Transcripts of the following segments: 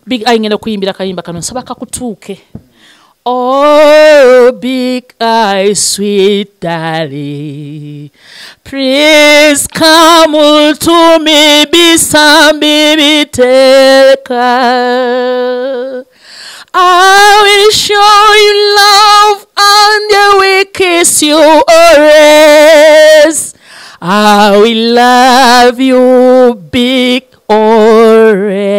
Big Eye ngenda kuyimbira kayimba kano, nsaba kakutuuke. Oh, Big Eye, sweet darling, please come to me, bisambi bitereka. I will show you love and I will kiss you always. I will love you, Big, always.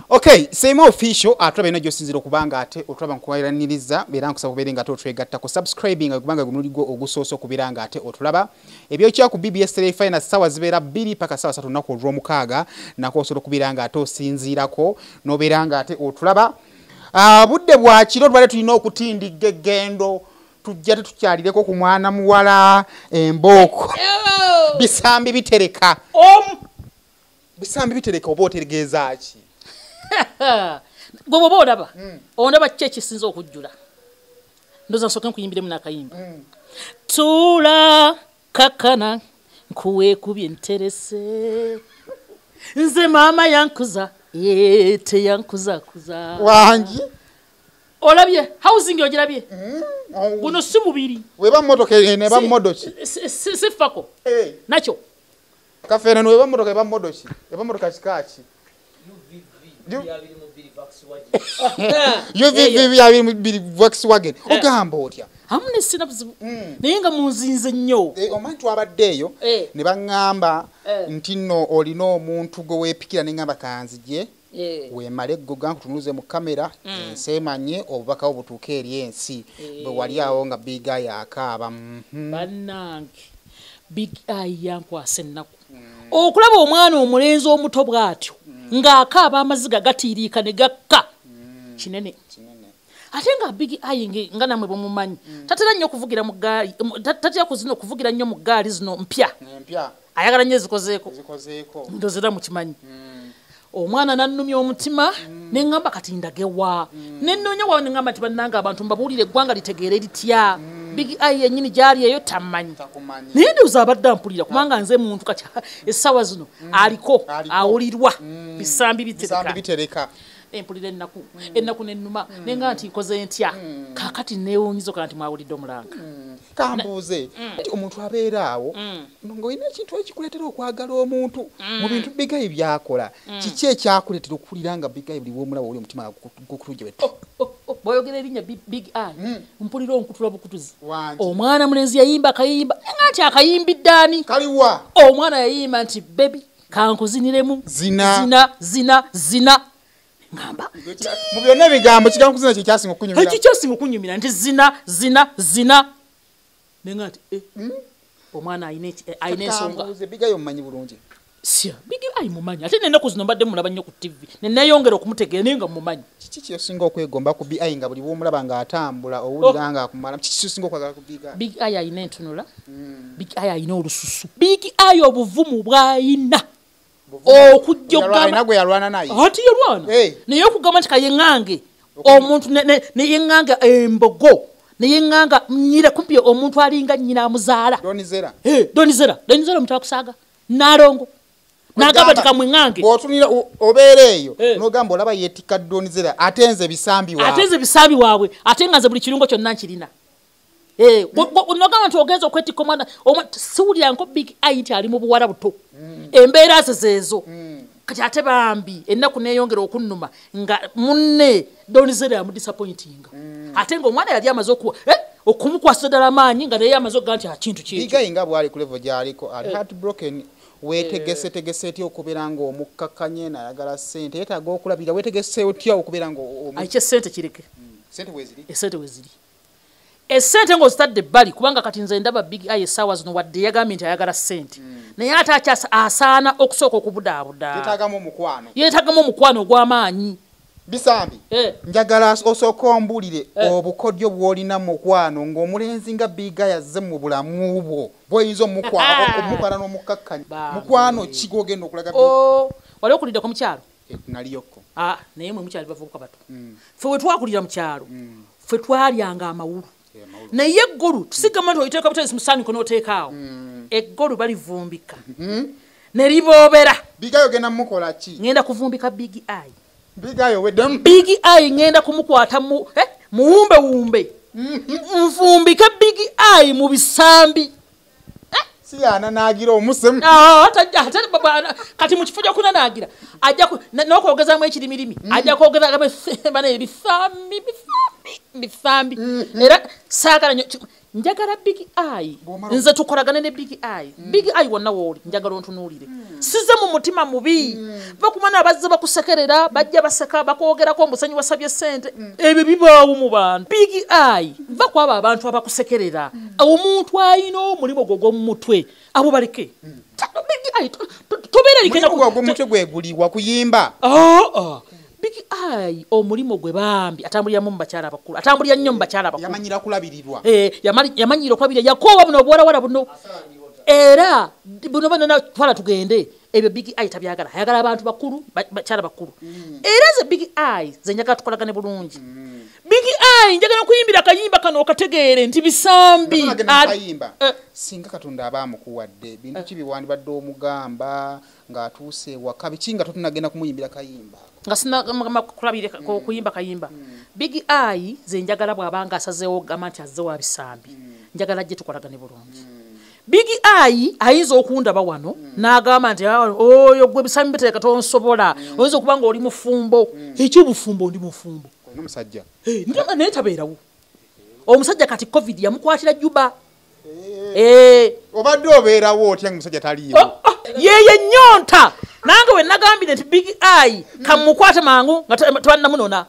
Okay, same official atulaba eno gyosinzira okubanga ate otulaba nkuwalaniriza era nkusaba okubeera nga ate otwegattako subscribing kubanga gwe mulundi gwo ogusoose okubeera nga ate otulaba ebyokya ku BBS Terefayina ssaawa zibeera 2 paka ssaawa 3 lunaku olw'omukaaga nako osobola okubeera nga ate osinziirako n'obeera nga ate otulaba. Budde bwa kiro tubadde tulina okutindigga eggendo tujja tetukyalireko ku mwana muwala embooko bisambi bitereka. Bisambi bitereka oba otegeeza ki? Gwe bw'oba olaba ondaba ki ekisinza okujjula, ndowooza nsooke nkuyimbiremu n'akayimba. Tuula kakana nkuweekubye nterese, nze maama yankuza teyankuzakuza. Wangi olabye housing ogirabye? Guno si mubiri. Weba mmotoka eno eba mmodoki? Sifako nakyo kafeera no weba mmotoka eba mmodoki? Eba mmotoka kika ki? UVV 22 Volkswagen. Ogamba otya? Amu ne sina buzibu. Naye nga munzinze nnyo. Omanyi twabadde eyo ne baŋŋamba nti nno olina omuntu gwe weepikira ne ŋŋamba kanzije weemale eggoga nkutunuze mu kamera ensi emanye obubaka bwo butuuke eri ensi. Bwe wali awo nga Big Eye akaaba. Bannange Big Eye yankwasa ennaku. Okulaba omwana omulenzi omuto bw'atyo ng'akaaba amaziga gatiiriika ne gakka kinene. Ate nga Big Eye nga namwe bwe mumanyi tatera nnyo okuvugira mu ggaali, tatera kuzino okuvugira nnyo mu ggaali zino mpya, ayagala nnyo ezikozeeko, ndowooza era mukimanyi. Omwana n'annumya omutima ne ŋŋamba kati ndagewa, ne nnoonya wa, ne ŋŋamba nti bannange abantu mbabuulire eggwanga litegeere litya Big Eye yennyini gy'ali eyo tammanyi, naye ndowooza abadde ampulira kubanga nze muntu kati essaawa zino aliko awulirwa bisambi bitereka. Empulira ennaku, ennaku nennuma nenga nti nkoze ntya kaakati neewuunyiza okola nti mwawulidde omulanga. Kambuuze nti omuntu abeera awo ng'olina ekintu ekikuleetera okwagala omuntu mu bintu Big Eye byakola, kiki ekyakuleetera okuwulira nga Big Eye buli w'omulaba oli omutima gukutujja bwe? Bw'oyogera erinnya Big Eye mpulira onkutula bukutuzi. Omwana mulenzi yayimba akayimba nga nti akayimbidde ani? Kaliwa? Omwana yayimba nti baby kankuziniremu zina zina zina zina. Ngamba mu byonna ebigambo kigambo kuzina kye kyasinga okunyumira. Ekyo kyasinga okunyumira nti zina zina zina. Nenga nti omwana alina ensonga. Big Eye omumanyi bulungi? Sya Big Eye mumanyi, ate n'ennaku zino mbadde mulaba nnyo ku TV ne neeyongera okumutegeera naye nga mumanyi. Kiki kyosinga okwegomba ku Big Eye nga buli bw'omulaba ng'atambula owulira ng'akumala? Kiki kyosinga okwagala ku Big Eye? Big Eye alina entunula, Big Eye alina olususu, Big Eye obuvumu bw'ayina okujja okugamba gwe yalwana naye ati yalwana naye okugamba nti kayeŋŋange omuntu neyeŋŋanga embogo neyeŋŋanga nnyira kumpi omuntu alinga nnyina amuzaala Donizera Donizera Donizera omuntu akusaaga Nalongo nagamba nti kamweŋŋange bw'otunira obeera eyo n'ogamba olaba yeetikka Donizera ate nze bisambi waabwe, ate nze bisambi waabwe, ate nga nze buli kirungo kyonna nkirina. Nogamba nti ogenza okwetikka omwana siwulira nko Big Eye nti ali mu buwala buto, embeera ze zeezo. Kati ate bambi ennaku neeyongera okunnuma nga munne Donizera yamudisappointinga, ate ng'omwana yali amaze okumukwasa ddala amaanyi nga naye amaze okugaa nti akintu kyekyo. Big Eye nga bw'ali ku level gy'aliko ali heartbroken, weetegesetegese etya okubeera ng'omukkakanye nayagala ssente yeetaaga okulabira, weetegese otya okubeera nga ekyo ssente kireke? Ssente weeziri, essente weeziri, essente ng'ozitadde ebbali kubanga kati nze ndaba Big Eye essaawa zino wadde yagambye nti ayagala ssente naye ate akyasa asaana okusooka okubudaabuda, yeetaagamu omukwano, yeetaagamu omukwano ogw'amaanyi. Bisambi njagala osooka ombuulire obukodyo bw'olina mukwano ng'omulenzi nga Big Eye azze mu bulamu bwo bw'oyinza omukwano n'omukkakkanya mukwano ki gw'ogenda okulaga? Wali okuliddeko mu kyalo? Naliyokko. Naye mwe mukyali bavubuka bato, ffe we twakulira mu kyalo ffe twalyanga amawulu, naye eggolu tusigamba nti oyiteeka buteesi musaaniko n'oteekaawo eggolu balivumbika Ne liboobera. Big Eye ogenda mukola ki? Ngenda kuvumbika Big Eye. Big Eye oweddemu. Big Eye ngenda kumukwata muwumbe wumbe. Nfumbike Big Eye mu bisambi. Si ananaagira omusemu. Kati mu kifo ky'okunanaagira ajja n'okwogezamu ekirimirimi ajja kwogeza bana ebisambi bisambi era saagala nnyo njagala Big Eye. Nze tukolagane ne Big Eye. Big Eye wonna wooli njagala ontunuulire. Size mu mutima mubi. Bakumana abazze bakusekerera bajja baseka bakwogerako omusenyi wasabye ssente. Ebyo bibaawo mu bantu. Big Eye va kwabo abantu abakusekerera. Omuntu ayina omulimu gwo gw'omu mutwe abo baleke. Big Eye tobeera likena ku gw'omutwe gweguliwa kuyimba. Big Eye omulimu gwe bambi atambulira mu bakyala abakulu, atambulira nnyo mu bakyala abakulu. Yamanyira kulabirirwa. Yamanyira okulabirira, yakoowa buno obuwalawala buno. Era buno bano twala tugende ebyo Big Eye tabyagala, ayagala abantu bakulu, bakyala bakulu. Era ze Big Eye ze njagala tukolagane bulungi. Big Eye njagala okuyimbira akayimba kano okategeere nti bisambi. Singa Katonda aba amukuwadde bintu ki biwandibadde omugamba ng'atuuse waka biki nga totunagenda kumuyimbira kayimba? Nga sina kulabire kuyimba kayimba. Big Eye ze njagala bw'abanga asazeewo gamba nti azze wa bisambi. Njagala ajje tukolagane bulungi. Big Eye ayinza okundaba wano n'agamba nti oyo gwe bisambi bitereka tonsobola. Oyinza okuba ng'oli mufumbo. Eky'obufumbo ndi mufumbo. N'omusajja. Naye tabeerawo. Omusajja kati COVID yamukwatira Juba. Obadde obeerawo otya ng'omusajja taliiwo? Yeye nnyonta. Nange we nagambire nti Big Eye kamukwate mangu nga tebannamunona.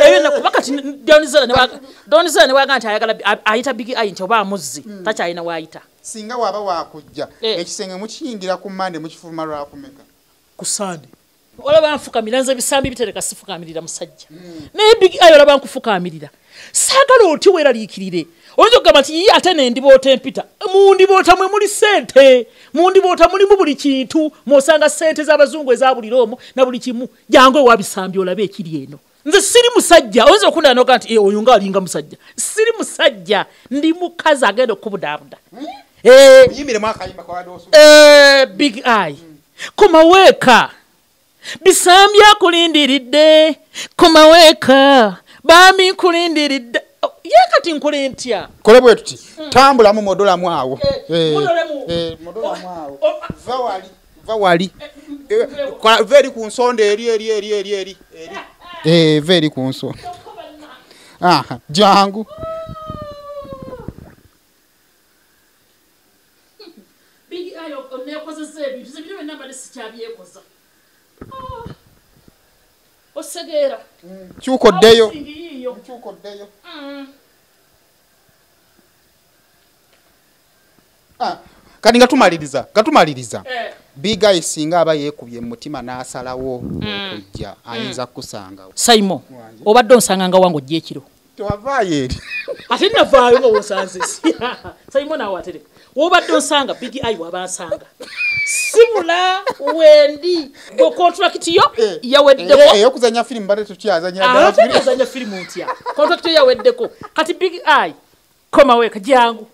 Ebyo kuba kati Donizera ne waga nti ayagala ayita Big Eye nti oba amuzzi takyalina waayita. Singa waba wakujja ekisenge mukiyingira ku Mande mukifuluma lwakumeka? Ku Sande. Olaba nfukamira nze bisambi bitereka sifukamirira musajja. Naye Big Eye olaba nkufukamirira. Saagala oti weeraliikirire. Oyinza okugamba nti ye ate nendiboota empita. Mu ndiboota mwe muli ssente. Mu ndiboota mulimu buli kintu. Mw'osanga ssente z'abazungu eza buli omwo na buli kimu. Jangu ewa bisambi olabe ekiri eno. Nze siri musajja. Oyinza okundaba n'ogamba nti oyo ng'alinga musajja. Siri musajja. Ndi mukazi agenda okubudaabuda. Muyimbiremu akayimba k'obadde osuubira. Big Eye. Komaweeka. Bisambi akulindiridde. Komaweeka. Bambi nkulindiridde. Ye kati nkole ntya? Kole bwe tuti. Tambulamu modolamu awo. Modolamu awo. Va wali. Va eri ku nsonda eri. Va eri ku nsonda. Aha, jangu. Big Eye oneekozesa ebintu. Nze bino byonna mbadde sikyabyekoza. Osegeera. Kyuka oddeyo. Kati nga tumaliriza. Big Eye singa aba yeekubye mu mutima n'asalawo okujja ayinza kukusangawo. Saimo, obadde onsanganga wange ojja ekiro. Tewavaayo eri. Ate navaayo nga wonsanze. Saimo naawe atereka. Wobadde onsanga Big Eye waba nsanga. Sibula wendi gwe contract yo yaweddeko. Ey'okuzannya firimu badde tukyazannya ddala firimu. Azannya firimu ntya? Contract yo yaweddeko. Kati Big Eye komaweeka jangu.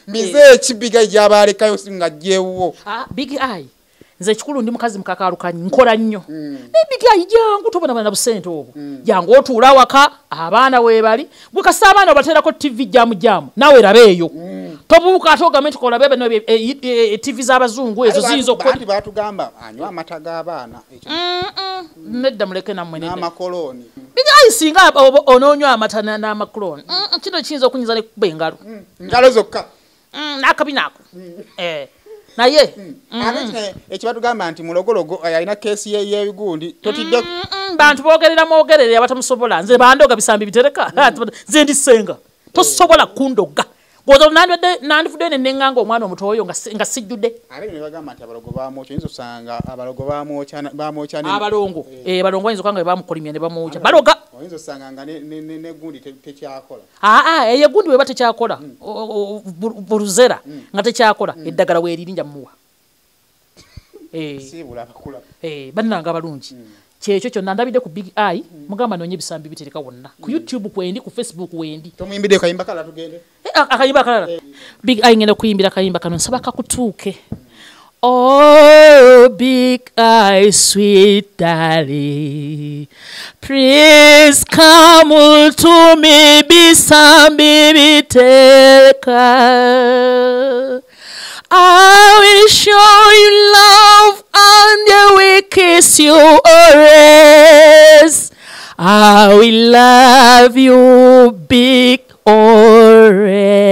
Mize ki Big Eye gy'aba alekayo nga aggye-wo? Big Eye nze ekikulu ndi mukazi mukakaalukanyi nkola nnyo. Naye Big Eye jangu tobonabona na busente obwo. Jangu otuula awaka abaana weebali. Gwe kasita abaana obateerako TV jaamu jaamu naawe eraba eyo. Tobuuka ate ogambe nti kola bebe no TV z'abazungu ezo ziyinza okuba. Anti baatugamba anywa amata g'abaana. Nedda muleke nammwe nedda. N'amakolooni. Big Eye singa onoonywa amata n'amakolooni. Kino kiyinza okunyiza ne kukuba engalo. Ngalo zokka. N'akabina ako. Naye ate ekibatugamba nti mulogologo alina keesi y'ebigundi totidde. Bantu boogerera mwogerere abatamusobola. Nze bandoga bisambi bitereka. Nze ndi ssenga. Tosobola kundoga. Gwoza nandifudde ne nenganga omwana omuto oyo nga sijjudde. Ate ne bagamba nti abalogo bamwokya, oyinza osanga abalogo bamwokya abalongo. Balongo bayinza okuba nga bamukolimya ne bamwokya. Baloga. Oyinza osanga nga n'eggundi tekyakola. Eyo eggundi bw'eba tekyakola, buluzera nga tekyakola, eddagala weeriri nja mmuwa. Siibula abakula. Bannange abalungi. Kyekyo kyonna ndabidde ku Big Eye, mugamba noonye ebisambi bitereka wonna. Ku YouTube kwendi, ku Facebook wendi. Tomuyimbidde kayimba kalala tugende. Akayimba kalala. Big Eye ngenda kuyimbira akayimba kano nsaba kakutuuke. Oh, Big Eye, sweet daddy, please come to me, bisambi bitereka. I will show you love and I will kiss you always. I will love you, big always.